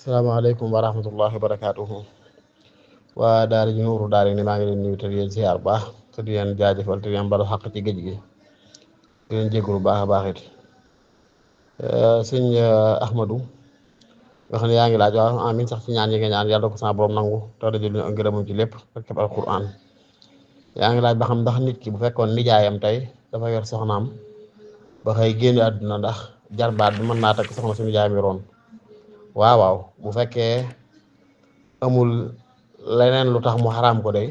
salaamaaleykum wa rahmatullahi wa barakaatuhu waa daara ji nuuru daara ni maa ngi leen nuyu te di leen ziar bu baax te di leen jaajëfal te di leen balu xaq ci géej gi di leen jégalu baax a baax it sëñ Ahmadou nga xam ne yaa ngi laaj waaw amin sax ci ñaan yi nga ñaan yàlla ko sama borom nangu te dajul ñu ngërëmam ci lépp ak alquran yaa ngi laaj ba xam ndax nit ki bu fekkoon nijaayam tey dafa yor soxnaam ba xëy génn àdduna ndax jarbaat bi mën naa takk soxna su nijaayam yoroon waaw waaw bu fekkee amul leneen lu tax mu xaraam ko day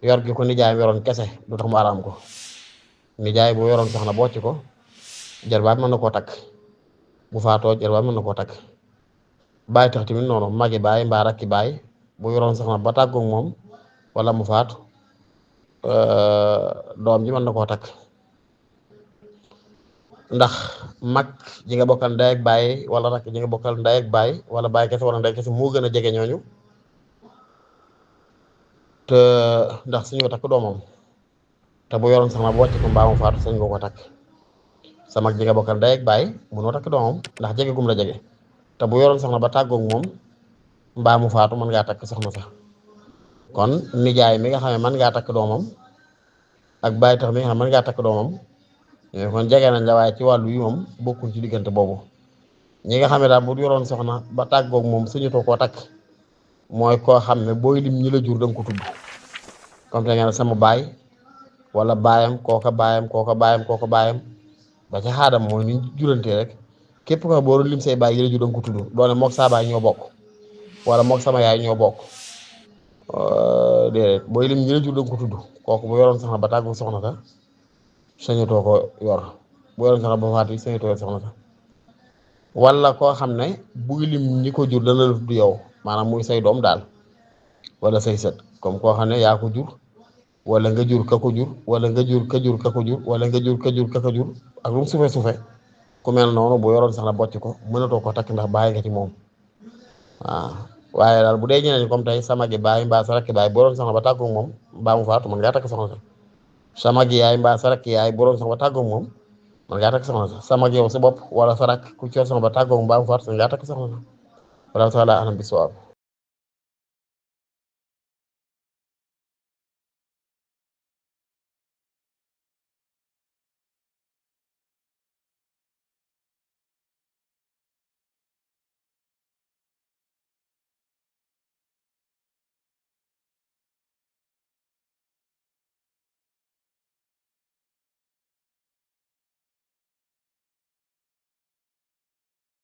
yor gi ko nijaayam yoroon kese lu tax mu xaraam ko nijaay bu yoroon soxna bocc ko jarbaat mën na koo takk bu faatoo jarbaat mën na koo takk bàyyi tax tamit noonu magi baay mbaa rakki baay bu yoroon soxna ba tàggoog moom wala mu faatu doom ji mën na koo takk ndax mag ji nga bokkal ndey ak baay wala rakk ji nga bokkal ndey ak baay wala baay kese wala ndey kese moo gën a jege ñooñu te ndax suñu ko takk doomam te bu yoroon soxna bu wàcc ko mbaa mu faatu sañ nga ko takk sa mag ji nga bokkal ndey ak baay mënoo takk doomam ndax jege gum la jege te bu yoroon soxna ba tàggoog moom mbaa mu faatu mën ngaa takk soxna sax kon nijaay mi nga xam ne mën ngaa takk doomam ak baay tax mi nga xam ne mën ngaa takk doomam kon jege nañ la waaye ci wàllu yi moom bokkul ci diggante boobu ñi nga xam ne daal bu yoroon soxna ba tàggoog moom suñu too koo takk mooy koo xam ne booy lim ñi la jur danga ko tudd comme te ngeen sama baay wala baayam kooka baayam kooka baayam kooka baayam ba ca xaadam mooy ni jurante rek képp ko boo doon lim say baay yi la jur danga ko tudd doone mook saa baay ñoo bokk wala mook sama yaay ñoo bokk déedéet booy lim ñi la jur danga ko tudd kooku bu yoroon soxna ba tàggoog soxna sa sañutoo ko yor bu yoroon soxna ba faatu sañutoo yor soxna sa wala koo xam ne buy lim ñi ko jur dana la tudd yow maanaam muy say doom daal wala say sët comme koo xam ne yaa ko jur wala nga jur ka ko jur wala nga jur ka jur ka ko jur wala nga jur ka jur ka ko jur ak lu mu sufe ku mel noonu bu yoroon sax la bocc ko mënatoo ko takk ndax bàyyi nga ci moom waaw waaye daal bu dee ñeneen comme tey sama gi baay mbaa sa rakki baay bu yoroon sax ba tàggoog moom mbaa mu faatu mën ngaa takk soxna sa sama gi yaay mbaa sa rakki yaay bu yoroon sax ba tàggoog moom mën ngaa takk soxna sa sama gi yow sa bopp wala sa rakk ku ci yor sax ba tàggoog mbaa mu faatu mën ngaa takk soxna sa wala taala alam bi sawaab